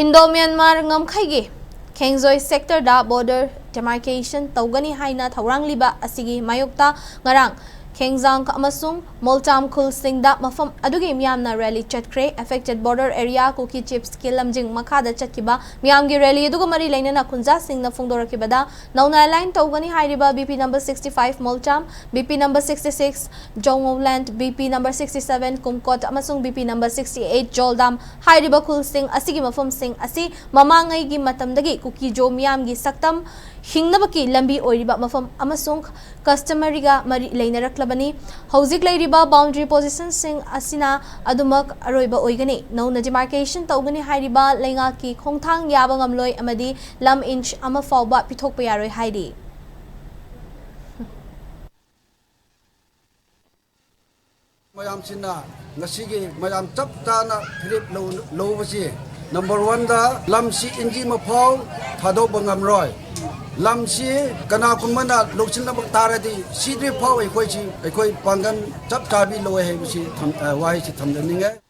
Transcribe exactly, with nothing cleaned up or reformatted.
Indo Myanmar ꯉꯝꯈꯩꯒꯤ ꯈꯦꯡꯖꯣꯏ ꯁꯦꯛꯇꯔꯗ border demarcation ꯇꯧꯒꯅꯤ ꯍꯥꯏꯅ ꯊꯧꯔꯥꯡꯂꯤꯕ ꯑꯁꯤꯒꯤ ꯃꯥꯌꯣꯛꯇ ꯉꯔꯥꯡ ꯈꯦꯡꯖꯥꯡ ꯑꯃꯁꯨꯡ ꯃꯣꯜꯇꯥꯝ ꯈꯨꯜꯁꯤꯡꯗ ꯃꯐꯝ ꯑꯗꯨꯒꯤ ꯃꯤꯌꯥꯝꯅ ꯔꯦꯂꯤ ꯆꯠꯈ꯭ꯔꯦ꯫ Affected border area Kuki Chiefs ꯀꯤ ꯂꯝꯖꯤꯡ ꯃꯈꯥꯗ ꯆꯠꯈꯤꯕ ꯃꯤꯌꯥꯝꯒꯤ ꯔꯦꯂꯤ ꯑꯗꯨꯒ ꯃꯔꯤ ꯂꯩꯅꯅ ꯈꯨꯟꯖꯥꯁꯤꯡꯅ ꯐꯣꯡꯗꯣꯔꯛꯈꯤꯕꯗ, ꯅꯧꯅ ꯑꯦꯂꯥꯏꯟ ꯇꯧꯒꯅꯤ ꯍꯥꯏꯔꯤꯕ BP number sixty five ꯃꯣꯜꯇꯥꯝ, BP number sixty six ꯖꯣꯡꯎꯂꯦꯟ, BP number sixty seven ꯀꯨꯝꯀꯣꯠ ꯑꯃꯁꯨꯡ BP number sixty eight ꯖꯣꯜꯗꯥꯝ ꯍꯥꯏꯔꯤꯕ ꯈꯨꯜꯁꯤꯡ ꯑꯁꯤꯒꯤ ꯃꯐꯝꯁꯤꯡ ꯑꯁꯤ ꯃꯃꯥꯡꯉꯩꯒꯤ ꯃꯇꯝꯗꯒꯤ ꯀꯨꯀꯤꯖꯣ ꯃꯤꯌꯥꯝꯒꯤ ꯁꯛꯇꯝ ꯍꯤꯡꯅꯕꯒꯤ ꯂꯝꯕꯤ ꯑꯣꯏꯔꯤꯕ ꯃꯐꯝ ꯑꯃꯁꯨꯡ customary ꯒ ꯃꯔꯤ ꯂꯩꯅꯔꯛꯂꯕꯅꯤ꯫ ꯍꯧꯖꯤꯛ ꯂꯩꯔꯤꯕ boundary position ꯁꯤꯡ ꯑꯁꯤꯅ ꯑꯗꯨꯃꯛ ꯑꯔꯣꯏꯕ ꯑꯣꯏꯒꯅꯤ꯫ ꯅꯧꯅ demarcation ꯇꯧꯒꯅꯤ ꯍꯥꯏꯔꯤꯕ ꯂꯩꯉꯥꯛꯀꯤ ꯈꯣꯡꯊꯥꯡ ꯌꯥꯕ ꯉꯝꯂꯣꯏ ꯑꯃꯗꯤ ꯂꯝ inch ꯑꯃ ꯐꯥꯎꯕ ꯄꯤꯊꯣꯛꯄ ꯌꯥꯔꯣꯏ ꯍꯥꯏꯔꯤ꯫ ꯃꯌꯥꯝꯁꯤꯅ ꯉꯁꯤꯒꯤ ꯃꯌꯥꯝ ꯆꯞ ꯆꯥꯅ ꯐꯤꯔꯦꯞ ꯂꯧ-, ꯂꯧꯕꯁꯤ, number one ꯗ ꯂꯝꯁꯤ inch ꯑꯃ ꯐꯥꯎ ꯊꯥꯗꯣꯛꯄ ꯉꯝꯔꯣꯏ꯫ ꯂꯝꯁꯤ ꯀꯅꯥꯒꯨꯝꯕꯅ ꯂꯧꯁꯤꯟꯅꯕ ꯇꯥꯔꯗꯤ, ꯁꯤꯗ꯭ꯔꯤ ꯐꯥꯎ ꯑꯩꯈꯣꯏꯁꯤ, ꯑꯩꯈꯣꯏ ꯄꯥꯡꯒꯜ ꯆꯞ ꯆꯥꯕꯤ ꯂꯧꯋꯦ ꯍꯥꯏꯕꯁꯤ ꯊꯝ-, ꯑ, ꯋꯥꯍꯩꯁꯤ ꯊꯝꯖꯅꯤꯡꯉꯦ꯫